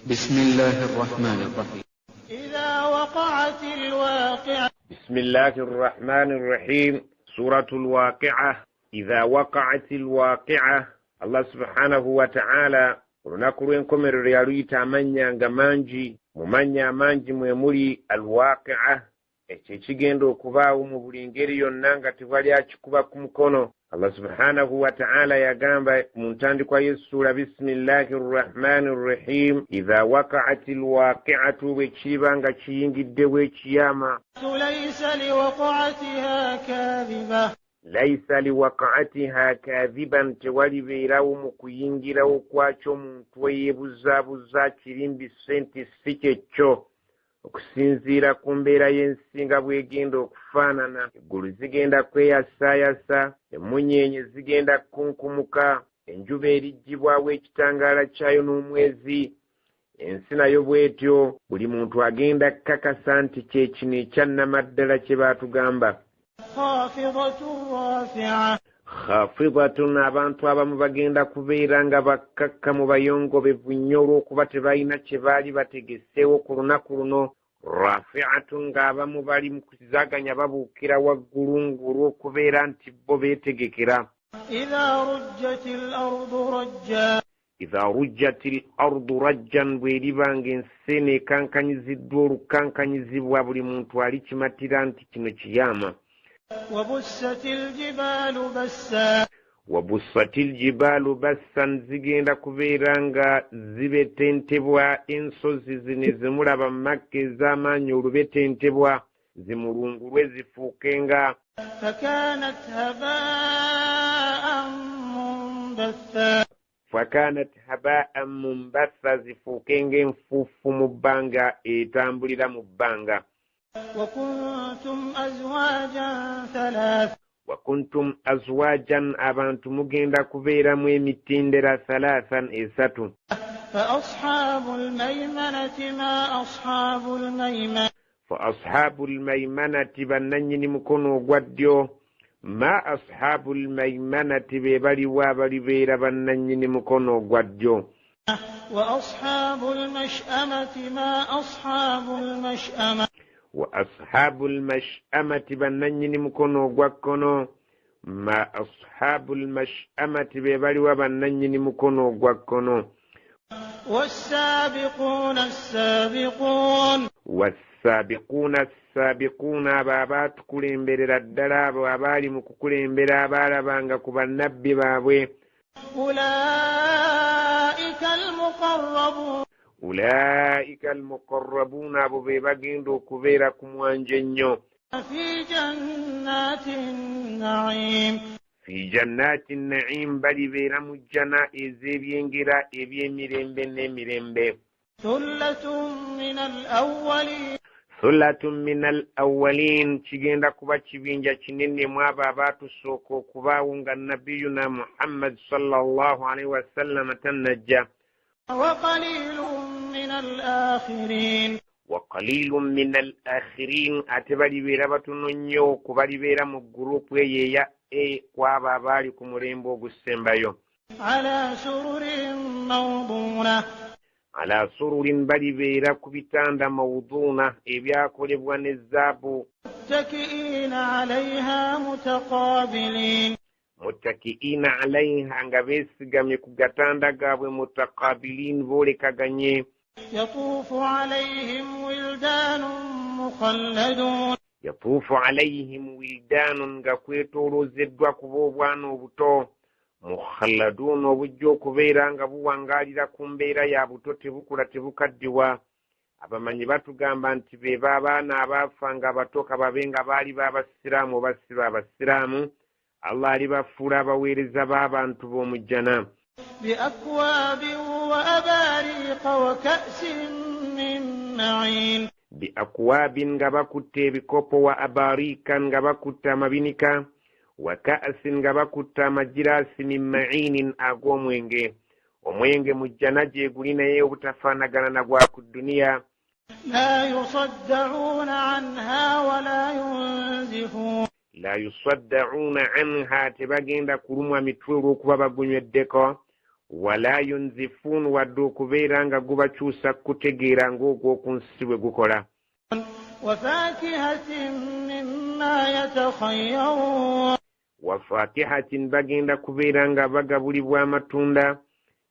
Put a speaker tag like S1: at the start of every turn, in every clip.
S1: بسم الله الرحمن الرحيم.
S2: إذا وقعت الواقعة.
S3: بسم الله الرحمن الرحيم. سورة الواقعة. إذا وقعت الواقعة. Allah subhanahu wa ta'ala olunaku lw'enkomerero yaluyita amannya nga mangi. Mu mannya amangi mwe muli alwaqi'a, ekyo ekigenda okubaawo mu buli ngeri yonna nga tewali akikuba ku mukono. Allah subhanahu wa ta'ala yagamba mu ntandikwa y'essuula, bisimillahi rrahmani rrahim, idha waqa'ati lwaqi'atu, bwe kiriba nga kiyingiddewo ekiyama.
S2: Laisa liwaqa'atiha kadhiba.
S3: Laisa liwaqa'atiha kadhiban, tewalibeerawo mu kuyingirawo kwakyo omuntu eyeebuzaabuza kirimbise nti si kyekyo. Okusinziira ku mbeera y'ensi nga bw'egenda okufaanana, eggulu zigenda kweyasaayasa, emmunyeenye zigenda kukunkumuka, enjuba eriggyibwawo ekitangaala kyayo n'omwezi, ensi nayo bw'etyo. Buli muntu agenda kukakasa nti kye kino ekyannamaddala kye baatugamba. Khafidatun, abantu abamu bagenda kubeera nga bakkakkamu bayongobevu nnyo olw'okuba tebalina kye baali bategeseewo ku lunaku luno. Rafi'atun, ng'abamu bali mu kuzaganya babuukira waggulu ng'olw'okubeera nti bo beetegekera. Idha rujjatil ardu rajjan, bw'eriba ng'ensi eno ekankanyiziddwa olukankanyizibwa, buli muntu alikimatira nti kino kiyama. Wabussatil jibaalu bassan, zigenda kubeera nga zibetentebwa ensozi zino ezimulaba mu Makka ez'amaanyi olubetentebwa, zimulungulwe zifuuke nga fakanat haba'an munbatha, zifuuke ng'enfuufu mu bbanga etambulira mu bbanga. Wakuntum azwajan, abantu mugenda kubeeramu emitendera thalathan, esatu. Fa ashabul maymanati, bannannyini mukono ogwa ddyo. Ma ashabul maymanati, be baliwo abalibeera bannannyini mukono ogwa ddyo. Wa ashabul mash'amati, bannannyini mukono ogwa kkono. Ma ashabul mash'amati, be baliwo bannannyini mukono ogwa kkono. Wassaabiquuna assaabiquuna, abo abaatukulemberera ddala, abo abaali mu kukulembera abaalabanga ku bannabbi baabwe. Ulaika almuqarrabuun, abo be bagenda okubeera ku mwanje ennyo. Fi jannaati na'im, balibeera mu jjana ez'ebyengera eby'emirembe n'emirembe. Thullatun minal awwalin, kigenda kuba kibinja kinene mu abo abaatusooka okubaawo nga nabiyuna Muhammad sallallahu alaihi wasallam tannajja. Wa qalilun minal akhirin, ate balibeera batono nnyo ku balibeera mu gurupu eyo eya A ku abo abaali ku mulembe ogusembayo. Ala sururin, balibeera ku bitanda mawduuna ebyakolebwa ne zaabu. Muttakiina alaiha, nga beesigamye ku gatanda gaabwe, mutaqabilin, boolekaganye. Yatuufu alayhim wildaanun, nga kwetooloozeddwa kuba obwana obuto, mukhalladuun, obujja okubeera nga buwangaalira ku mbeera ya buto, tebukula tebukaddiwa. Abamanyi batugamba nti be b'abaana abaafa nga bato, kababe nga baali b'abasiraamu oba si b'abasiraamu, Allah alibafuula abaweereza b'abantu b'omu jjana. Bi akwaabin, nga bakutte ebikopo, wa abariikan, nga bakutte amabinika, wa ka'sin, nga bakutte amagiraasi, min ma'inin, ag'omwenge. Omwenge mu jjana gye guli naye obutafaanagana na gwa ku dduniya. La yusaddauna anha, tebagenda kulumwa mitwe olw'okuba bagunyweddeko. Wala yunzifuun, wadde okubeera nga gubakyusa kutegeera ng'ogw'oku nsi bwe gukola.
S2: Wafakihatin mimma yatakhayyarun.
S3: Wafakihatin, bagenda kubeera nga bagabulibwa amatunda,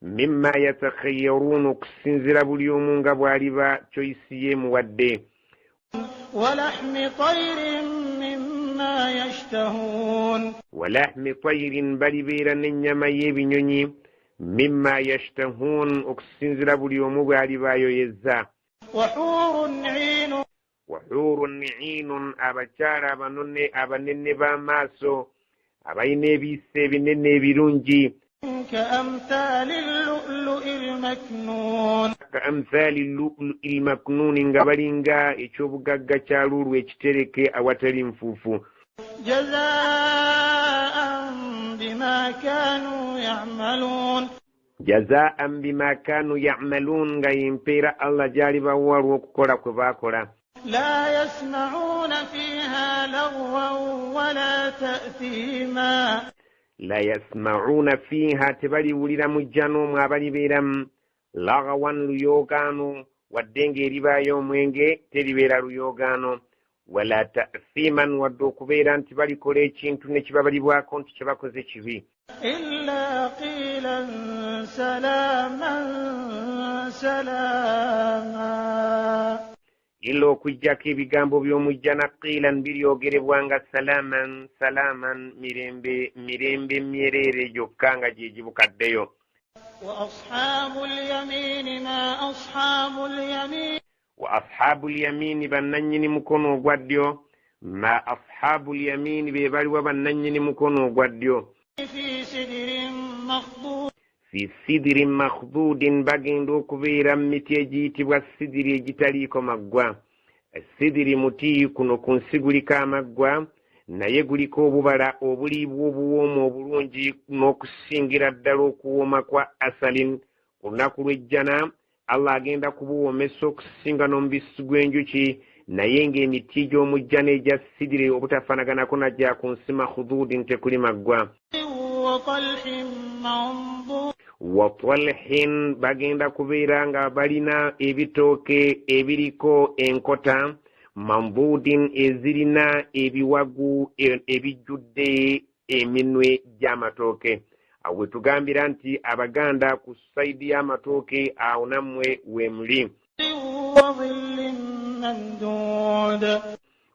S3: mimma yatakhayyarun, okusinziira buli omu nga bw'aliba choice ye muwadde.
S2: Walahmi tayrin mimma yashtahun.
S3: Walahmi tayrin, balibeera n'ennyama y'ebinyonyi, mimma yashtahun, okusinziira buli omu bw'aliba ayoyezza.
S2: Wahuurun iinun.
S3: Wahuurun iinun, abakyala abanone abanene b'amaaso abalina ebiiso ebinene ebirungi.
S2: Ka-amthaali llu'lu'i lmaknuun.
S3: Ka-amthaali llu'lu'i lmaknuun, nga balinga eky'obugagga kya luulu ekitereke awatali nfuufu.
S2: Jazaa'an bima kaanuu ya'maluun.
S3: Jazaa'an bima kaanuu ya'maluun, nga y'empeera Allah gy'alibawa olw'okukola kwe baakola.
S2: La yasma'uuna fiiha lagwan wala ta'thiima.
S3: La yasma'uuna fiiha, tebaliwulira mu jjana omwo abalibeeramu, lagwan, luyoogaano, wadde ng'eribaayo omwenge teribeera luyoogaano, wala ta'thiiman, wadde okubeera nti balikola ekintu ne kibabalibwako nti kye bakoze kibi.
S2: Illa qiilan salaaman salaama.
S3: Illa okuggyako ebigambo by'omujjana qiilan biryogerebwa nga salaaman salaaman, mirembe mirembe myereere gyokka nga gye gibukaddeyo.
S2: Wa ashaabul yamiini ma ashaabul yamiin.
S3: Wa ashaabul yamiini, bannannyini mukono ogwa ddyo, ma ashaabul yamiini, be baliwa bannannyini mukono ogwa ddyo.
S2: Fi sidirin makhduud.
S3: Fi sidirin makhduudin, bagenda okubeera mu miti egiyitibwa sidiri egitaliiko maggwa. Sidiri muti kuno ku nsi guliko amaggwa, naye guliko obubala obuliibwa obuwoomu obulungi n'okusingira ddala okuwooma kwa asalin. Ku lunaku lw'ejjana Allah agenda kubuwoomesa okusinga n'omubisi gw'enjuki, naye ng'emiti gy'omujjana egya sidiri obutafaanaganako na gya ku nsi makhududin, tekuli maggwa. Wa talhin, bagenda kubeera nga balina ebitooke ebiriko enkota, mandudin, ezirina ebiwagu ebijjudde eminwe gy'amatooke. Awo we tugambira nti Abaganda ku sayidi y'amatooke awo nammwe weemuli.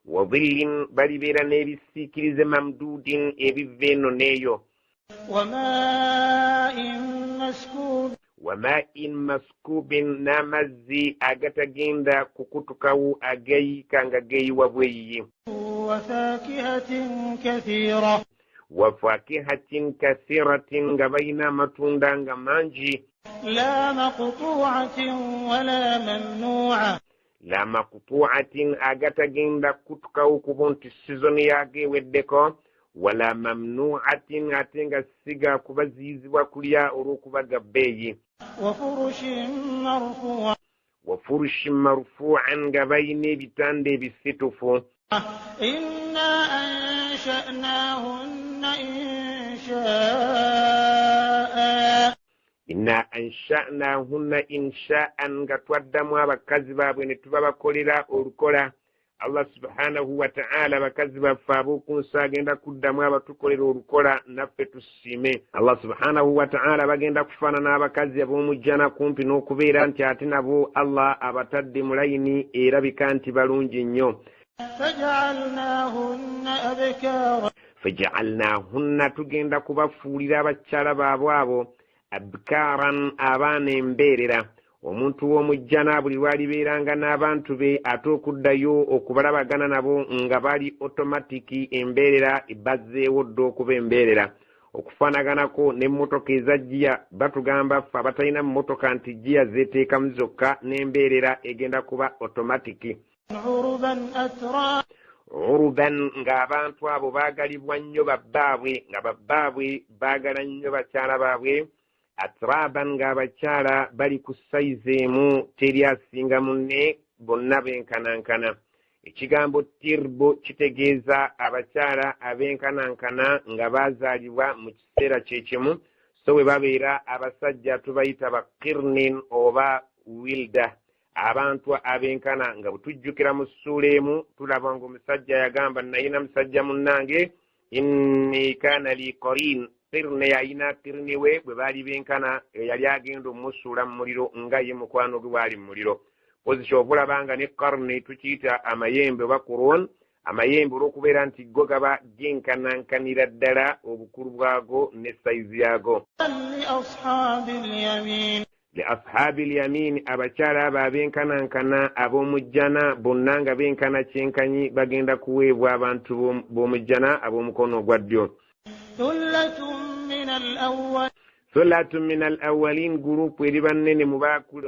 S3: Wa dhillin, balibeera n'ebisiikirize, mamduudin, ebiva eno n'eyo. Wa maa'in maskuubin, n'amazzi agatagenda kukutukawo agayiika nga geeyiwa bweyiyi.
S2: Wa faakihatin kathiira.
S3: Wa faakihatin kathiratin, nga balina amatunda nga mangi.
S2: La maqtu'atin wala mamnu'a.
S3: La maqtu'atin, agatagenda kutukawo kuba nti sizoni yaago eweddeko, wala mamnu'atin, ate nga siga kubaziyizibwa kulya olw'okuba ga bbeeyi.
S2: Wa furushin marfu'a.
S3: Wa furushin marfu'an, nga balina ebitanda ebisitufu.
S2: Inna ansha'nahunna insha'a.
S3: Inna ansha'nahunna insha'an, nga twaddamu abakazi baabwe ne tubabakolera olukola. Allah subhanahu wa ta'ala bakazi baffe ab'oku nsi agenda kuddamu abatukolera olukola naffe tusiime. Allah subhanahu wa ta'ala bagenda kufaanana abakazi ab'omujjana kumpi n'okubeera nti ate nabo Allah abatadde mu layini erabika nti balungi nnyo.
S2: Faja'alnahunna abkaara.
S3: Faja'alnahunna, tugenda kubafuulira abakyala baabwe abo abkaaran, abaana embeerera. Omuntu w'omujjana buli lw'alibeeranga n'abantu be ate okuddayo okubalabagana nabo nga bali otomatiki embeerera, bazzeewo dda okuba embeerera. Okufaanaganako n'emmotoka eza ggiya, batugamba ffe abatalina mmotoka nti ggiya zeeteekamu zokka n'embeerera egenda kuba otomatiki. Uruban, ng'abantu abo baagalibwa nnyo babbaabwe, nga babbaabwe baagala nnyo bakyala baabwe. Atraban, ng'abakyala bali ku sayizi emu, teri asinga munne, bonna benkanankana. Ekigambo tirbu kitegeeza abakyala abenkanankana nga baazaalibwa mu kiseera kye kimu, So bwe babeera abasajja tubayita ba qirnin oba wilda, abantu abenkana. Nga bwe tujjukira mu ssuula emu tulaba ng'omusajja yagamba, nayina musajja munnange, inni kana li qarin. Qirne yayina qirni we, bwe baali benkana, yali agenda omusuula mu muliro nga ye mukwano gwe bwali mu muliro. Pozi kyova olaba nga ne qarni tukiyita amayembe oba qurun, amayembe, olw'okubeera nti go gaba genkanankanira ddala obukulu bwago ne sayizi yaago.
S2: لأصحاب اليمين.
S3: Li ashaabi lyamini, abakyala abo abenkanankana ab'omujjana bonna nga benkana kyenkanyi bagenda kuweebwa abantu b'omujjana ab'omukono ogwa ddyo.
S2: ثلة من الأولين
S3: Thulatun min al awalin, gurupu eri bannene mu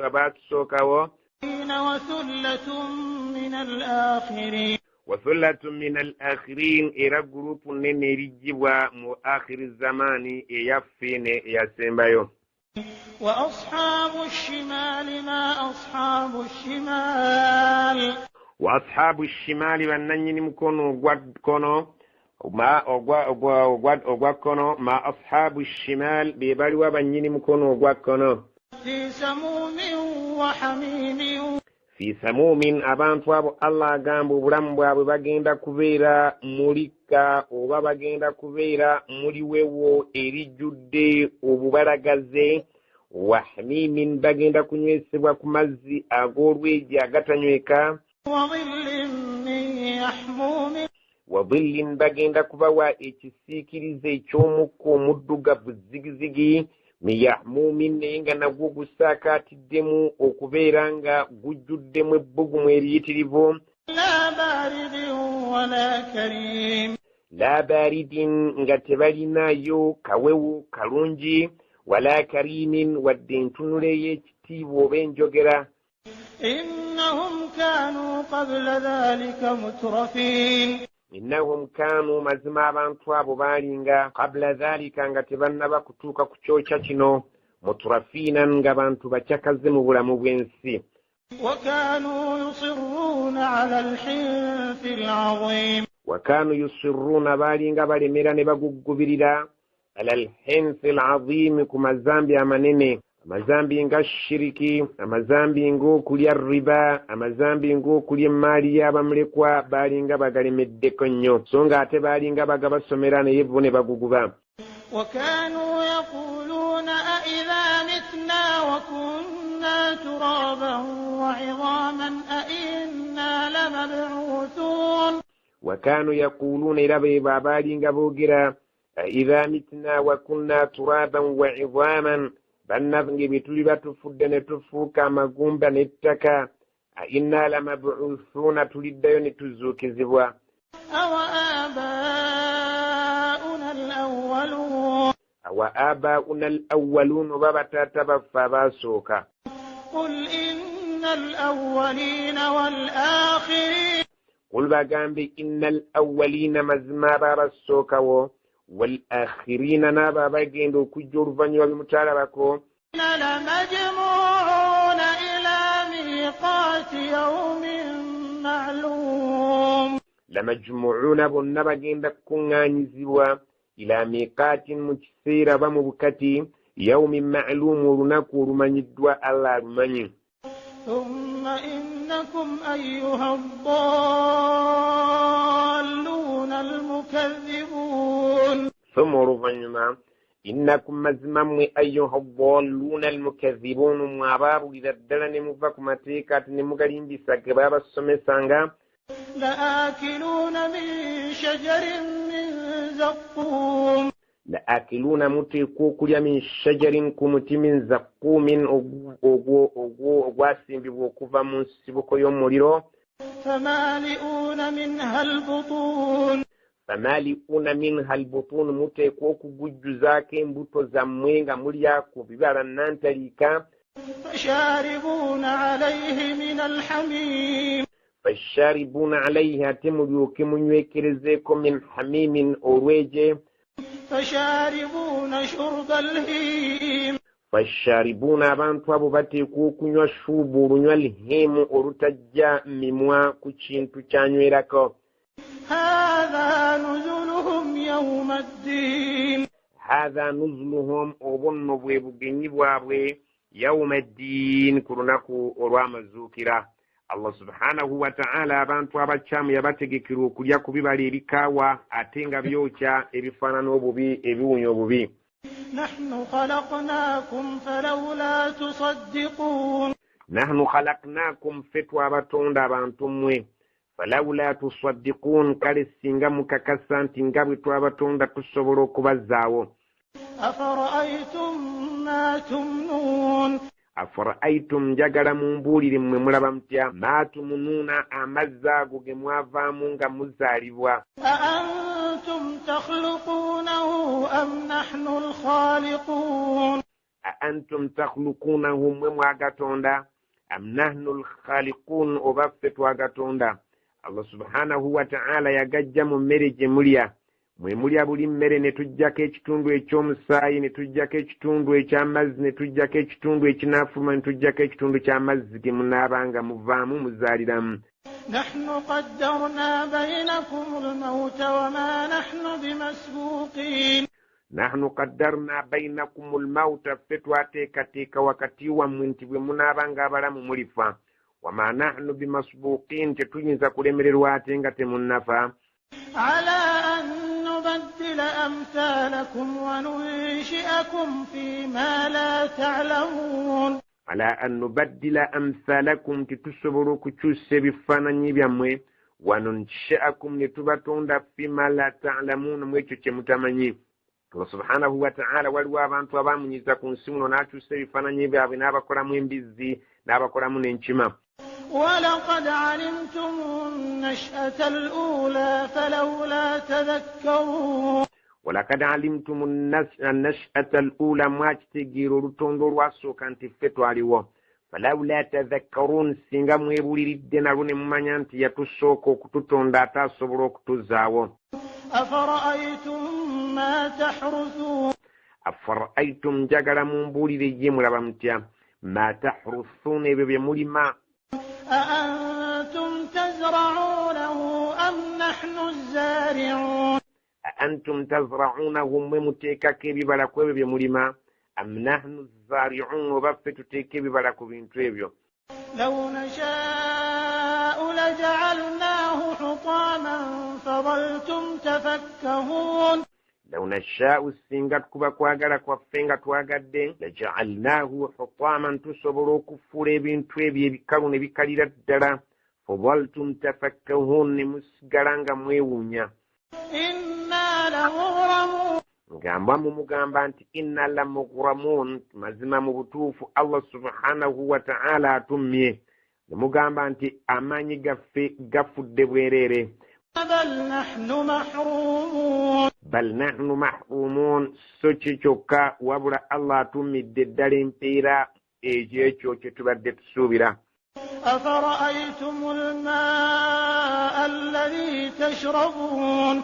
S3: abaatusookawo.
S2: وثلة من الآخرين.
S3: Wa thulatun min al akhirin, era gurupu nnene erijjibwa mu akhiri zamaani eyaffe ne eyasembayo.
S2: وأصحاب الشمال ما أصحاب الشمال.
S3: Wa ashaabu shimaali, bannannyini mukono ogwa kkono, ma ogwa kkono, ma ashaabu shimaal, be baliwa bannyini mukono ogwa kkono?
S2: في سموم وحميم.
S3: Fi samuumin, abantu abo Allah agamba obulamu bwabwe bagenda kubeera mulikka oba bagenda kubeera muliwewo erijjudde obubalagaze, wahamimin, bagenda kunywesebwa ku mazzi ag'olweji agatanyweka.
S2: وظل من يحموم.
S3: Wa dhillin, bagenda kubawa ekisiikirize eky'omukka omuddugavu zigizigi, miyahmumin, naye nga nagwo gusaakaatiddemu okubeera nga gujjuddemu ebbugumu eriyitirivu.
S2: لا بارد ولا كريم.
S3: La baridin, nga tebalinayo kawewo kalungi, wala karimin, wadde entunula ey'ekitiibwa oba enjogera.
S2: إنهم كانوا قبل ذلك مترفين.
S3: Innahum kaanu, mazima abantu abo baalinga, qabula dhalika, nga tebannaba kutuuka ku kyokya kino, muturafiinan, nga bantu bakyakaze mu bulamu bw'ensi.
S2: وكانوا يصرون على الحنث العظيم.
S3: Wakaanu yusiruuna, baalinga balemera ne baguggubirira, ala lhinsi lazimi, ku mazambi amanene, amazambi nga shiriki, amazambi ng'okulya riba, amazambi ng'okulya emaali y'abamulekwa, baalinga bagalemeddeko nnyo, so nga ate baalinga bagabasomera naye bo ne baguguba.
S2: وكانوا يقولون أإذا متنا وكنا ترابا وعظاما أإنا لمبعوثون.
S3: Wakaanu yaquuluuna, era beebo abaalinga boogera, idha mitna wa kunna turaban wa idhaman, bannange bwe tuliba tufudde ne tufuuka amagumba n'ettaka, inna lamabuuthuuna, tuliddayo ne tuzuukizibwa?
S2: أو آباؤنا الأولون.
S3: Awa abauna al awwaluun, oba bataata baffe abaasooka?
S2: قل إن الأولين والآخرين
S3: Qul, bagambe, inna al awwaliina, mazima abo abasookawo, wal akhiriina, n'abo abagenda okujja oluvannyuma bimutaalabako,
S2: لمجموعون إلى ميقات يوم معلوم.
S3: Lamajmuuna, bonna bagenda kukuŋŋaanyizibwa, ila miqaatin, mu kiseera oba mu bukati, yaumin ma'luumu, olunaku olumanyiddwa Allah alumanyi.
S2: ثم إنكم أيها الضالون المكذبون.
S3: Thumma, oluvannyuma, innakum, mazima mmwe, ayuha dhalluuna almukadhibuun, mmwe abaabulira ddala ne muva ku mateeka ate ne mugalimbisa ge baabasomesanga.
S2: لآكلون من شجر من زقوم.
S3: La akiluuna, muteekwa okulya, min shajarin, ku muti, min zakkuumin, ogwasimbibwa okuva mu nsibuko y'omuliro.
S2: فمالئون منها البطون.
S3: Famaliuna minha albutuun, muteekwa okugujjuzaako embuto zammwe nga mulya ku bibala nantaliika.
S2: فشاربون عليه من الحميم.
S3: Fasharibuna alaihi, ate mulyoke munywekerezeeko, min hamimin, olweje.
S2: فشاربون شرب الهيم.
S3: Fasharibuna, abantu abo bateekwa okunywa, shuubu, olunywa, lhimu, olutajja mimwa ku kintu kyanywerako.
S2: هذا نزلهم يوم الدين.
S3: Haatha nuzuluhum, obwo nno bwe bugenyi bwabwe, yauma ddiin, ku lunaku olw'amazuukira. Allah subhanahu wataala abantu abakyamu yabategekera okulya ku bibala ebikaawa ate nga byokya, ebifaanana obubi, ebiwunya obubi.
S2: Nahnu khalaqnakum falawla tusaddiquun.
S3: Nahnu khalaqnakum, ffe twabatonda abantu mmwe, falawula tusaddiquun, kale singa mukakasa nti nga bwe twabatonda tusobola okubazzaawo.
S2: Afara'aytum ma tumnuun.
S3: Afara'aytum, njagala mumbuulire mmwe mulaba mutya, ma tumunuuna, amazzi ago ge mwavaamu nga muzaalibwa.
S2: Aantum takhluquunahu am nahnu alkhaliquun.
S3: Aantum takhluquunahu, mmwe mwagatonda, am nahnu alkhaliquun, oba ffe twagatonda. Allah subhanahu wataala yagajja mu mmere gye mulya. Mwe mulya buli mmere ne tujjako ekitundu eky'omusaayi, ne tujjako ekitundu eky'amazzi, ne tujjako ekitundu ekinaafuluma, ne tujjako ekitundu ky'amazzi ge munaaba nga muvaamu muzaaliramu.
S2: Nahnu qaddarna bainakum almauta wama nahnu bimasbuqin.
S3: Nahnu qaddarna bainakum almauta, ffe twateekateeka wakati wammwe nti bwe munaaba nga abalamu mulifa. Wama nahnu bimasbuqin, tetuyinza kulemererwa ate nga temunnafa.
S2: Ala an nubaddila amthalakum wa nunshi'akum fima la ta'lamun.
S3: Ala an nubaddila amthalakum, titusobola okukyusa ebifaananyi byammwe, wa nunshi'akum, ne tubatonda, fima la ta'lamun, mu ekyo kye mutamanyi. Allah subhanahu wataala waliwo abantu abaamunyiza ku nsi muno n'akyusa ebifaananyi byabwe n'abakolamu embizzi n'abakolamu n'enkima.
S2: Walaqad alimtum nash'ata al-ula falawla tadhakkarun.
S3: Walakad alimtum nash'ata al-ula, mwakitegeera olutondo olwasooka nti ffe twaliwo. Falawla tadhakkarun, singa mwebuliridde nalwo ne mumanya nti yatusooka okututonda ate asobola okutuzaawo.
S2: Afara'aytum ma tahruthun.
S3: Afara'aytum, njagala mumbuulire ye mulaba mutya, ma tahruthun, ebyo bye mulima.
S2: Aantum tazra'unahu am nahnu azzari'un.
S3: Aantum tazra'unahu, mmwe muteekako ebibala ku ebyo bye mulima, am nahnu azzari'un, oba ffe tuteeka ebibala ku bintu ebyo.
S2: Law nasha'u laja'alnahu hutaman fadhaltum tafakkahun.
S3: Law nasha'u, singa kuba kwagala kwaffe nga twagadde, laja'alnahu hutaman, tusobola okufuula ebintu ebyo ebikalu ne bikalira ddala, fadhaltum tafakkahun, ne musigala nga mwewuunya.
S2: Inna lamughramun.
S3: Ngamba mumugamba nti inna lamughramun, mazima mu butuufu Allah subhanahu wa ta'ala atummye. Ne mugamba nti amaanyi gaffe gafudde bwereere.
S2: Bal nahnu mahrumun.
S3: Bal nahnu mahrumun, so ki kyokka wabula Allah atummidde ddala empeera ekyo ekyo kye tubadde tusuubira.
S2: Afara'aytum almaa alladhi tashrabun.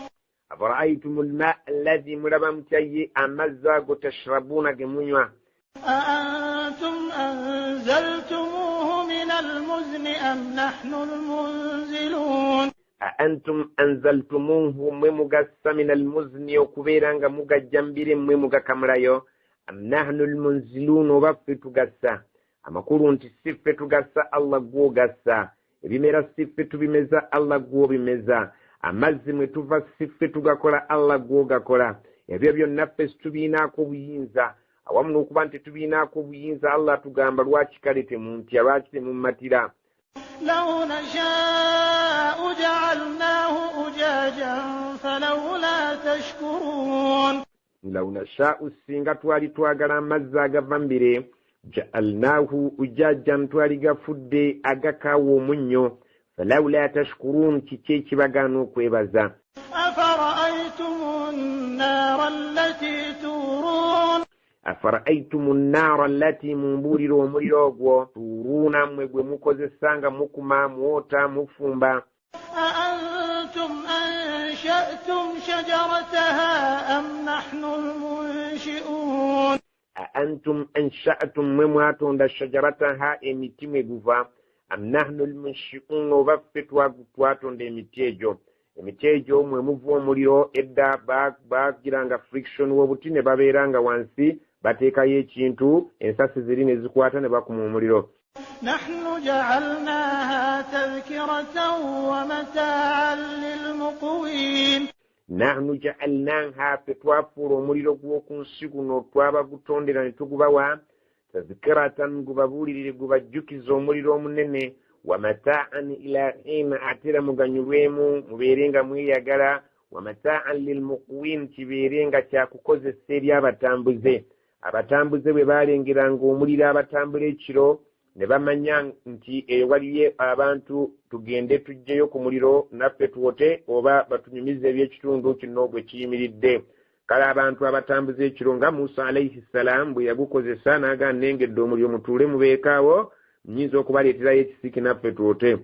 S3: Afara'aytum almaa alladhi, mulaba mutya ye amazzi ago tashrabuuna ge munywa.
S2: Aantum anzaltumuhu min almuzni am nahnu almunzilun.
S3: Aantum anzaltumuhu, mmwe mugassa, min almuzni, okubeera nga mugajja mbire mmwe mugakamulayo, am nahnu almunzilun, oba ffe tugassa. Amakulu nti si ffe tugassa, Allah gw'ogassa. Ebimera si ffe tubimeza, Allah gw'obimeza. Amazzi mwe tuva si ffe tugakola, Allah gw'ogakola. Ebyo byonna ffe situbiinaako obuyinza. Awamu n'okuba nti tetubiinaako obuyinza, Allah atugamba lwaki kale temuntya, lwaki temummatira.
S2: Law nasha'u ja'alnahu ujajan falawla tashkurun.
S3: Law nasha'u, singa twali twagala amazzi agava mu bire, ja'alnahu ujajan, twali gafudde agakaawa omunnyo, falawla tashkurun, kiki ekibagaana okwebaza.
S2: Afara'aytum an-naara allati tuurun.
S3: Afara'aytum an-naara allati, mumbuulire omuliro ogwo, tuuruuna, mmwe gwe mukozesa nga mukuma, mwota, mufumba.
S2: Aantum ansha'tum shajarataha am nahnu almunshi'un.
S3: Aantum ansha'tum, mmwe mwatonda, shajarataha, emiti mwe guva, am nahnu almunshi'un, oba ffe twatonda emiti egyo. Emiti egyo mwe muva omuliro. Edda bagiranga friction w'obuti ne babeera nga wansi bateekayo ekintu, ensasi ziri ne zikwata ne bakuma omuliro.
S2: Nahnu ja'alnaha tadhkiratan wa mata'an lilmuqwin.
S3: Nahnu ja'alnaha, ffe twafuula omuliro gw'oku nsi guno, twabagutondera ne tugubawa tadhkiratan, gubabuulirire, gubajjukize omuliro omunene, wa mata'an ila hina, ate era muganyulwemu mubeere nga mweyagala, wa mata'an lilmuqwin, kibeere nga kyakukozesa eri abatambuze. Abatambuze bwe balengeranga omuliro abatambula ekiro ne bamanya nti eyo waliyo abantu, tugende tujjeyo ku muliro naffe twote oba batunyumize eby'ekitundu kino bwe kiyimiridde. Kale abantu abatambuza ekiro nga Musa alaihi ssalaamu bwe yagukozesa n'agamba, nnengedde omuliro mutuule mubeekaawo, nnyinza okubaleeterayo ekisiki naffe twote.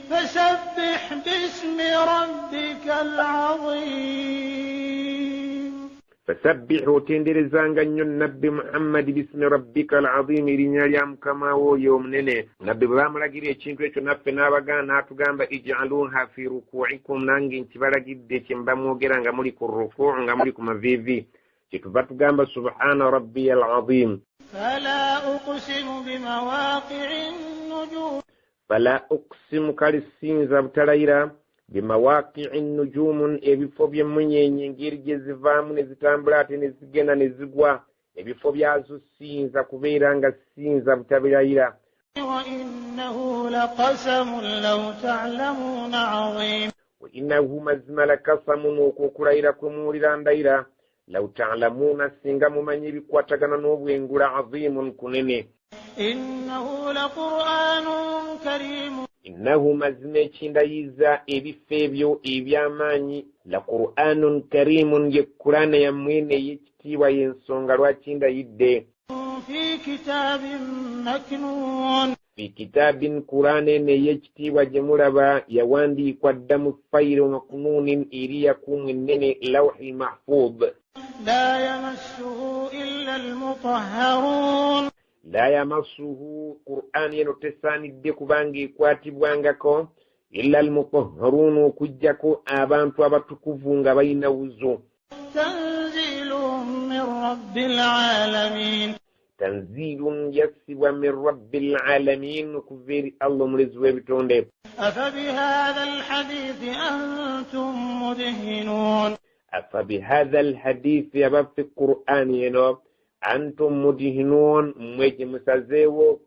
S2: Fasabbih bismi rabbika al-azim.
S3: Fasabbih, otenderezanga nnyo Nabbi Muhammadi, bismi rabbika al-azim, erinnya lya Mukama wo oyo omunene. Nabbi bwe baamulagira ekintu ekyo naffe n'abagaana, n'atugamba ij'aluha fi ruku'ikum, nange nkibalagidde kye muba mwogera nga muli ku rukuu, nga muli ku maviivi. Kyetuva tugamba subhana rabbiya al-azim.
S2: Fala uqsimu bimawaqi'i nujum.
S3: Fala uqsimu, kale siyinza butalayira, bimawaqi'i nujumun, ebifo by'emmunyeenye engeri gye zivaamu ne zitambula ate ne zigenda ne zigwa, ebifo byazo siyinza kubeera nga siyinza butabirayira.
S2: Wa innahu laqasamun law ta'lamuna 'azim.
S3: Wa innahu mazima lakasamun, okwo okulayira kwe muwulira ndayira, law ta'lamuna, singa mumanyi ebikwatagana n'obwengula, azimun, kunene.
S2: Innahu laqur'anun karim.
S3: Innahu mazima ekindayiza ebifo ebyo eby'amaanyi, la qur'anun karimun, ye Kuraana yammwe eno ey'ekitiibwa, y'ensonga lwaki ndayidde.
S2: Fi kitabin maknun.
S3: Fi kitabin, Kuraana eno ey'ekitiibwa gye mulaba yawandiikwa dda mu fayiro maknunin, eri yakuumwa ennene, lawhi mahfudh.
S2: La yamassuhu illa almutahharun.
S3: La yamassuhu, Qur'an eno tesaanidde kubanga ekwatibwangako, illa almutahharun, okuggyako abantu abatukuvu nga balina wuzu.
S2: Tanzilun min rabbil alamin.
S3: Tanzilun, yassibwa, min rabbil alamin, okuva eri Allah omulezi w'ebitonde.
S2: Afabihadha alhadithi antum mudhinun.
S3: Afabihadha alhadithi, abaffe Qur'an eno, antum mudhinun, mmwe gye musazeewo,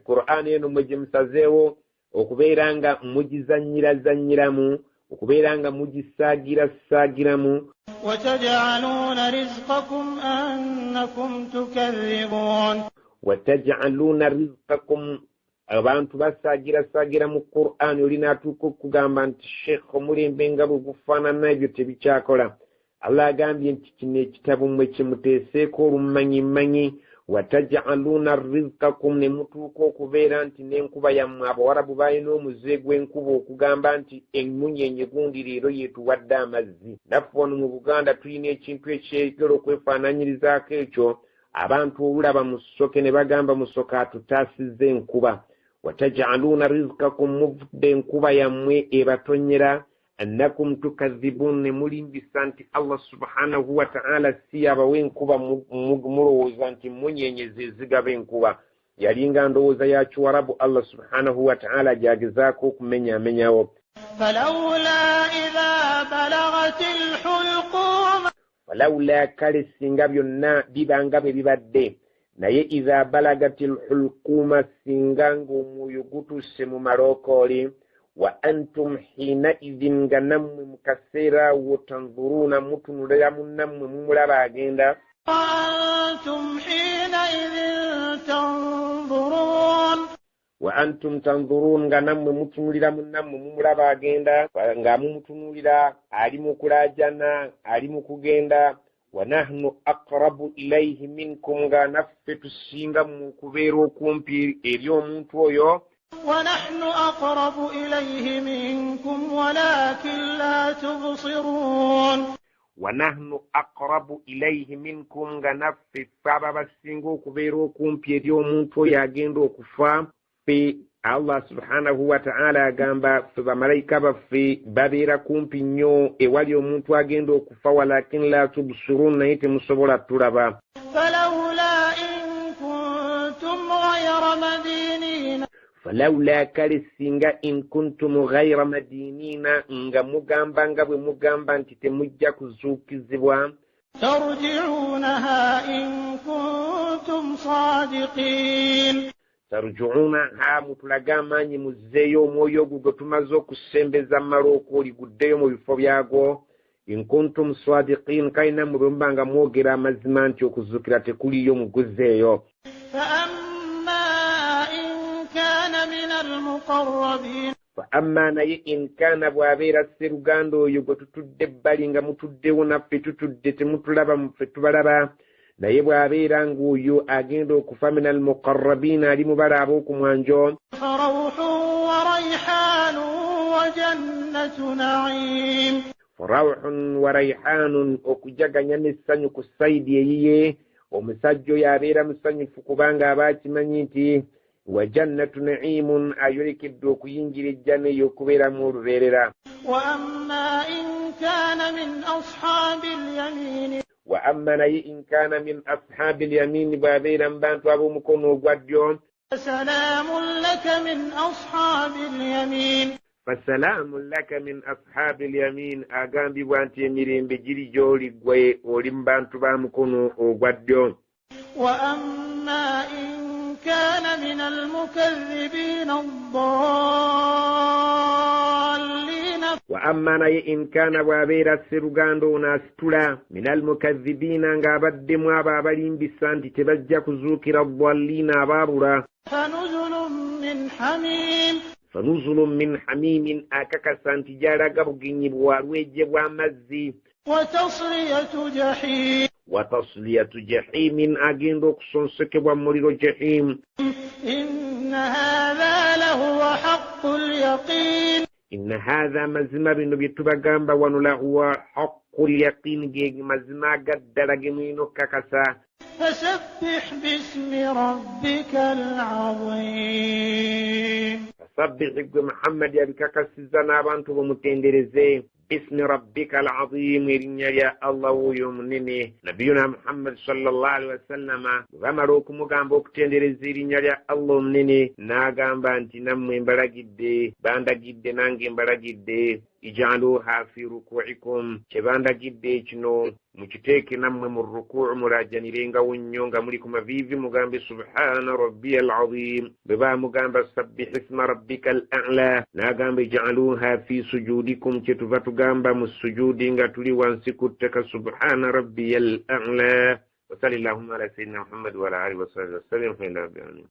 S3: Qur'an eno mmwe gye musazeewo okubeera nga mugizanyirazanyiramu, okubeera nga mugisaagirasaagiramu.
S2: Wataj'aluuna rizqakum annakum tukadhibun.
S3: Wataj'aluuna rizqakum, abantu basaagirasaagira mu Qur'an, oli n'atuuka okugamba nti Sheikh omulembe nga bwe gufaanana ebyo tebikyakola. Allah agambye nti kino ekitabo mmwe kye muteeseeko olumanyimanyi, wataj'aluuna rizqakum, ne mutuuka okubeera nti n'enkuba yammwe. Abawarabu balina omuze gw'enkuba okugamba nti emmunyeenye gundi leero yeetuwadde amazzi. Naffe wano mu Buganda tulina ekintu ekyegera okwefaananyirizaako ekyo, abantu olulaba musoke ne bagamba musoke atutaasizza enkuba. Wataj'aluuna rizqakum, muvudde enkuba yammwe ebatonyera, annakum tukadhibun, ne mulimbisa nti Allah subhanahu wa ta'ala si yabawa enkuba, mulowooza nti mmunyeenye ze zigaba enkuba. Yalinga ndowooza ya kiwarabu Allah subhanahu wa ta'ala gy'agezaako okumenyaamenyawo.
S2: Falawula idha balagatil hulqum.
S3: Falawula, kale singa byonna biba nga bwe bibadde, naye idha balagatil hulquma, singa ng'omwoyo gutuuse mu malookooli, wa antum hina idhin, nga nammwe mu kaseera awo, tanzuruuna, mutunulira munnammwe mumulaba agenda.
S2: Antum hina idhin tanzurun.
S3: Wa antum tanzurun, nga nammwe mutunulira munnammwe mumulaba agenda, nga mumutunulira ali mu kulaajana, ali mu kugenda. Wa nahnu aqrabu ilayhi minkum, nga naffe tusinga mu kubeera okumpi eri omuntu oyo.
S2: Wa nahnu aqrabu ilayhi minkum walakin la tubsirun.
S3: Wa nahnu aqrabu ilayhi minkum, nga naffe ffe aba basinga okubeera okumpi eri omuntu oyo agenda okufa, ffe Allah subhanahu wataala agamba ffe bamalayika baffe babeera kumpi nnyo ewali omuntu agenda okufa, walakin la tubsirun, naye temusobola tulaba.
S2: Falawula in kuntum ghayra madinina,
S3: falawula kale singa in kuntum ghayra madinina, nga mugamba nga bwe mugamba nti temujja kuzuukizibwa.
S2: Tarji'unaha in kuntum sadiqin,
S3: tarji'unaha, mutulage amaanyi muzzeeyo omwoyo ogwo gwe tumaze okusembeza malooka oliguddeyo mu bifo byagwo. In kuntum sadiqin, kale nammwe bwe muba nga mwogera amazima nti okuzuukira tekuliyo muguzzeeyo.
S2: Fa amma in kana min almuqarrabin,
S3: fa amma naye in kana bw'abeera sseruganda oyo gwe tutudde ebbali nga mutuddewo naffe tutudde temutulaba muffe tubalaba, naye bw'abeera ng'oyo agenda okufa min almuqarrabin, ali mubala ab'okumwanjo.
S2: Farawhun wa rayhanun wa jannatu na'im,
S3: farawhun wa rayhanun, okujaganya n'essanyu ku sayidi eyiye. Omusajja oyo abeera musanyufu kubanga aba akimanyi nti wa jannatu na'imun, ayolekedde okuyingira ejjana eyo okubeeramu olubeerera.
S2: Wa amma in kana min ashabil yamin,
S3: wa amma naye in kana min ashabil yamin, bw'abeera mu bantu ab'omukono ogwa ddyo.
S2: Fasalamun laka min ashabil yamin,
S3: fasalamun laka min ashabil yamin, agambibwa nti emirembe giri gy'oli ggwe oli mu bantu ba mukono ogwa ddyo.
S2: Wa amma in kana min almukaththibina ad-dallin,
S3: wa amma naye in kana bw'abeera sseruganda ono asitula min almukaththibina, ng'abaddemu abo abalimbisa nti tebajja kuzuukira, ddallina abaabula.
S2: Fanuzulun min hamim,
S3: fanuzulun min hamimin, akakasa nti gy'alaga bugenyi bwa lweje bw'amazzi.
S2: Wa tasliyatu jahim,
S3: wa tasliyatu jahimin, agenda okusonsekebwa mu muliro jahim.
S2: Inna hadha lahuwa haqqul yaqin,
S3: inna hadha, mazima bino bye tubagamba wano, lahuwa haqqul yaqin, ge mazima agaddala ge mulina okukakasa.
S2: Fasabbih bismi rabbikal azim,
S3: fasabbih gwe Muhammad abikakasizza n'abantu bamutendereze bismi rabbika al azim, erinnya lya Allah wuuyo omunene. Nabiyuna Muhammad sallallahu alaihi wasallama bwe bamala okumugamba okutendereza erinnya lya Allah omunene, n'agamba nti nammwe mbalagidde, bandagidde nange mbalagidde, ijaluha fi rukuikum, kye bandagidde kino mukiteeke nammwe mu rukuu, mulajanirengawo nnyo nga muli ku maviivi, mugambe subhana rabbiya al azim. Bwe baamugamba sabbih isma rabbika al a'la, n'agamba ijaluha fi sujudikum, kye tuva tugamba mu sujudi nga tuli wansi ku ttaka subhana rabbiya al a'la. Wa salli llahumma ala sayyidina Muhammad wa ala alihi wa sahbihi wa sallam. Alhamdulillahi rabbil alamin.